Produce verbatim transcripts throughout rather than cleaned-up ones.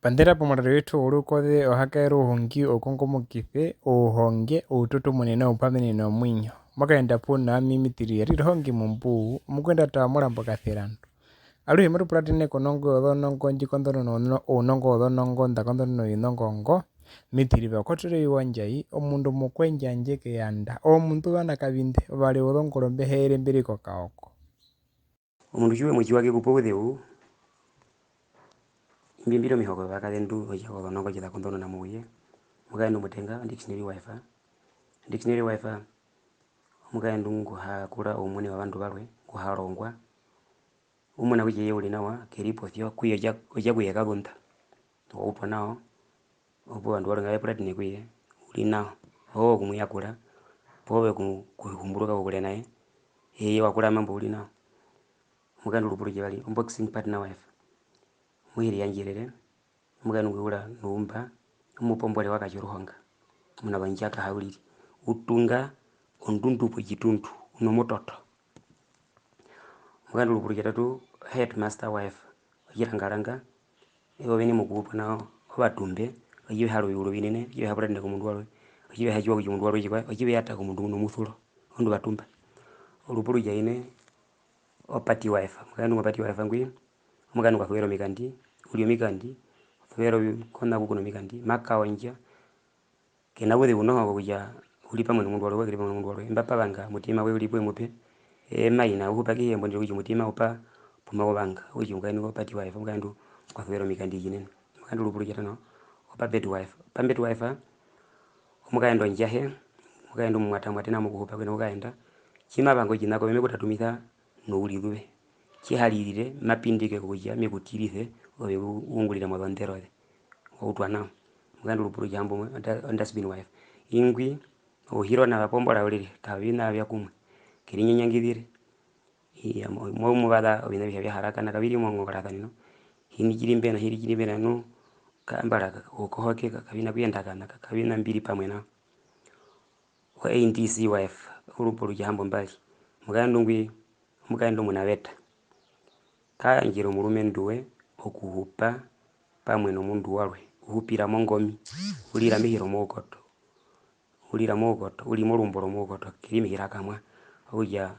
Panḓera pomurari wetu wOrukoze, ohakaera ouhongi, oukongomokise, ouhonge, oututu munene, oupamenene omuinyo. Mo kaenda puna ami Mitiri yarire ohongi mumbuu, omukwenda tawa murambo kaserandu. Aruhe matu puratene konongo yozonongo, ndji konḓonona ounongo wozonongo, nda konḓonona ovinongo ngo, Mitiri va kotere oiwa ndjai, omundu omukwendja ndje keyanda, omundu vana kavinde, ovare wozongoro mbe heere mbe ri kokaoko. Omundu tji we mu tjiwa ke ku pa ouzeu, imbi mbi ri omihoko vyovakazendu, otja kozonongo tji za konḓonona mouye. Omukazendu omutenga, o dictionary wife. O dictionary wife, omukazendu ngu ha kura oumune wovandu varwe, ngu ha rongwa. U muna kutja eye u ri nawa, ke ri posyo, kuye otja, otja kuye ka zunda. Wa utwa nao. Opuwo ovandu varwe ngave puratene kuye, u ri nao, oove okumuyakura, poo ove oku-, okuhumburuka kokure na ye, eye wa kurama mbo u ri nao. Omukazendu rupuru tjivari, o boxing partner wife, omuhiri yandjerere, omukazendu ngwi u ura noumba, omupombore wa katja oruhonga, omunavandjaka ha uriri, u tunga ondundu potjitundu, u nomutoto. Omukazendu rupuru tjatatu, headmaster wife, otjirangaranga, eye oveni mokuhupwa nao, ovatumbe, otji ve ha ri oviuru ovinene, otji ve ha puratene komundu warwe, otji ve ha tjiwa kutja omundu warwe tjikwaye, otji ve yata komundu ngu nomusuro, orondu va tumba. Orupuru tjaine, o party wife, omukazendu ngo party wife ngwi, omukazendu ngwa suvera omikandi, u ri omikandi, u suvera ovi-, kona ku ku nomikandi, ma kaondja, ke na ouzeu noho kokutja u ri pamwe nomundu warwe, ke ri pamwe nomundu warwe, imba pa vanga, omutima we u ri pu we mu pe, eye ma ina, u hupa kehi embo ndi kutja omutima u pa pu mau vanga, okutja omukazendu ngo party wife, omukazendu ngwa suvera omikandi tjinene. Omukazendu rupuru tjatano, o puppet wife. O puppet wife, omukazendu ondjahe, omukazendu omumwatamwate nao mokuhupa, ke na kukaenda, tji ma vanga otjiṋa kove me ku tatumisa nourizuve, tji ha ririre, ma pindike kokutja me ku tirise, ove u ungurire mozondero ze. Wa utwa nao. Omukazendu rupuru tjihambumwe, o du-, o dustbin wife. Ingwi, ouhirona wa pombora uriri, ka vi na vya kumwe. Ke rinyanyangizire. Iya, mo-, mo mu vaza oviṋa avihe vya harakana, ka vi ri mongorasaneno. Hini tji ri mbena, hini tji ri mbena, nu, ka-, mbara ka-, okohoke, ka-, ka vi na kuyendakana, ka-, ka vi na mbi ri pamwe nao. O A D C wife, orupa orutjahambombari. Omukazendu ngwi, omukazendu omunaveta. Ka yandjere omurumendu we okuhupa pamwe nomundu warwe. U hupira mongomi, u rira mehi romoukoto. U rira moukoto, u ri morumbo romoukoto, ke ri mehi ra kamwa. Okutja,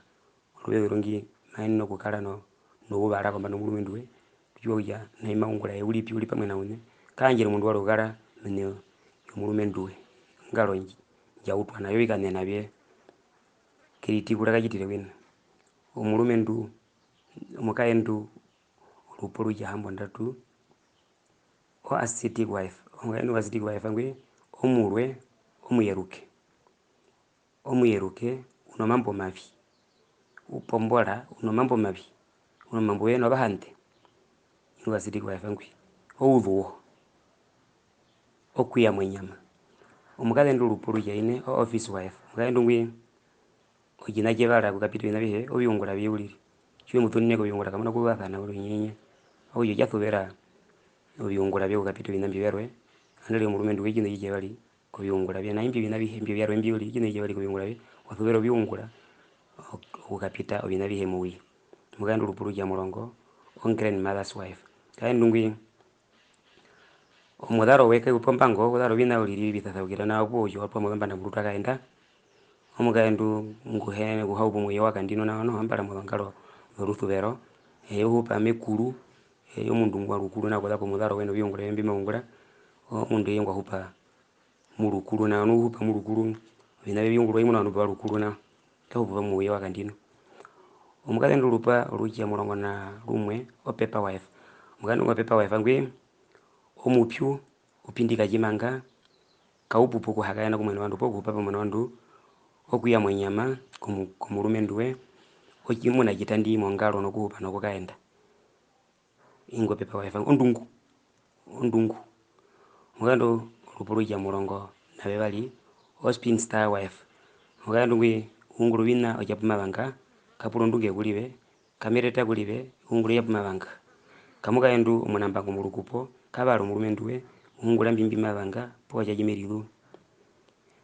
oruveze orungi ma yenene okukara no-, nouvara kombanda yomurumendu we, kutjiwa kutja nai ma ungura eye u ri pi, u ri pamwe na uṋe, ka yandjere omundu warwe okukara mene yomurumendu we, ongaro ndji-, ndja utwa na yo, ovikaṋena vye ke ritikura, ka tjitire wina. Omurumendu, omukazendu, orupa orutjahambondatu, o ascetic wife, omukazendu o ascetic wife ngwi omurwe omuyeruke. Omuyeruke u nomambo omavi, u pombora u nomambo omavi, u nomambo we novahande. Ingwi o ascetic wife ngwi, ouzuwo, okuya monyama. Omukazendu orupa orutjaine, o office wife, omukazendu ngwi otjiṋa tje vara okukapita oviṋa avihe, oviungura vye uriri. Tji we mu ṱunine koviungura, kamu na kuzuvasana uriri onyenye. Okutja otja suvera oviungura vye okukapita oviṋa mbi vyarwe, nandarire omurumendu we otjiṋa otjitjavari koviungura vye. Nai imbi oviṋa avihe mbi vyarwe mbi uriri, otjiṋa otjitjavari koviungura vye, wa suvera oviungura okukapita oviṋa avihe mouye. Omukazendu orupa orutjamurongo, o grandmother's wife. Omukazendu ngwi, omuzaro we ka u pa ombango, okuzara oviṋa uriri vi sasaukira nao, opuwo kutja wa twa mo ozombanda murutu a kaenda. Omukazendu ngu he-, ngu ha hupu mouye wa kandino nao, noho a mbara mozongaro zorusuvero, eye u hupa mekuru, eye omundu ngwa rukuru nao okuza komuzaro we noviungura vye mbi ma ungura, omundu eye ngwa hupa murukuru nao, nu u hupa murukuru, oviṋa vye vi ungurwa i muna ovandu mba rukuru nao, ka hupu mouye wa kandino. Omukazendu orupa orutjamurongo na rumwe, o paper wife. Omukazendu ngo o paper wife ngwi omupyu, u pindika tjimanga, ka upupu okuhakaena kumwe novandu poo kuhupa pamwe novandu, okuya monyama komu-, komurumendu we, otjimuna tjitandi mongaro nokuhupa nokukaenda. Ingwi o paper wife, ondungu, ondungu. Omukazendu orupa orutjamurongo na vevari, o spinster wife. Omukazendu ngwi u ungura oviṋa otja pu ma vanga, ka pura ondunge kurive, ka mereta kurive, u ungura otja pu ma vanga. Ka mukazendu omunambango morukupo, ka vara omurumendu we, u ungura imbi mbi ma vanga, poo tjatji me rizu.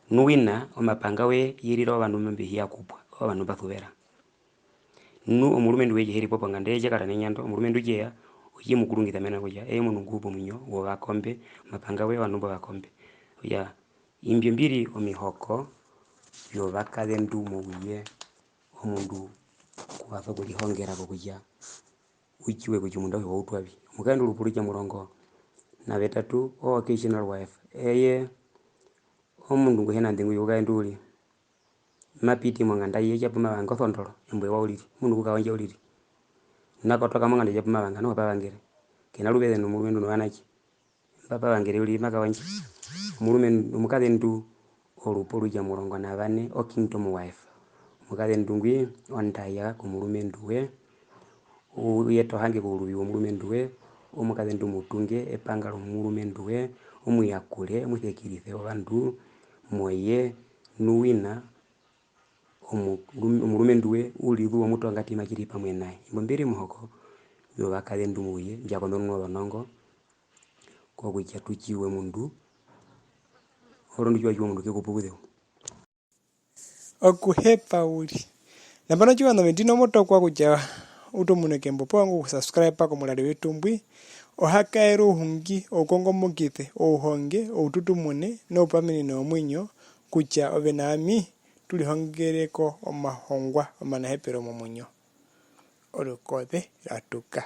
Nu wina omapanga we ye rira ovandu mba mbe hi ya kupwa, ovandu mba suvera. Nu omurumendu we tje he ri po ponganda, eye tje kara nenyando, omurumendu tje ya, Otji mu kurungisa mena rokutja eye omundu ngu hupa omuinyo wovakombe, omapanga we ovandu mbo vakombe. Iyaa, imbi ombiri omihoko vyovakazendu mouye, omundu ku wa sokurihongera kokutja u tjiwe kutja omundu auhe wa utwa vi. Omukazendu orupa orutjamurongo na vetatu, o occasional wife, eye omundu ngu hi na nḓengu youkazendu uriri. Ma piti monganda ye, tja pumavanga osondoro, embo ewa uriri, omundu ngu kawondja uriri. Ma kotoka monganda, tja pumavanga, noho pa vangere. Ke na ruveze nomurumendu novanatje. Mba pa vangere uriri, ma kawondja. Omurumendu, omukazendu orupa orutjamurongo na vane, o kingdom wife. Omukazendu ngwi, ondaya komurumendu we. U yeta ohange kouruvi womurumendu we, omukazendu omutunge, epanga romurumendu we, omuyakure, omusekirise wovandu, moye, nu wina, omurume-, omurumendu we, u rizuva omutongatima tji ri pamwe na ye. Imbo mbe ri omuhoko vyovakazendu mouye, mbya konḓononwa ozonongo, kokutja tu tjiwe omundu, orondu tji wa tjiwa omundu ke ku pe ouzeu. Okuhepa uriri. Nambano, tjiwa ove, ndino mo tokwa kutja u tomune kembo, poo u vanga okusubscriba komurari wetu mbwi, o ha kaere ouhungi, oukongomokise, ouhonge, oututumune, noupaminino womuinyo, kutja ove na ami tu rihongere ko omahongwa omanahepero momuinyo. Orukoze rwa tuka.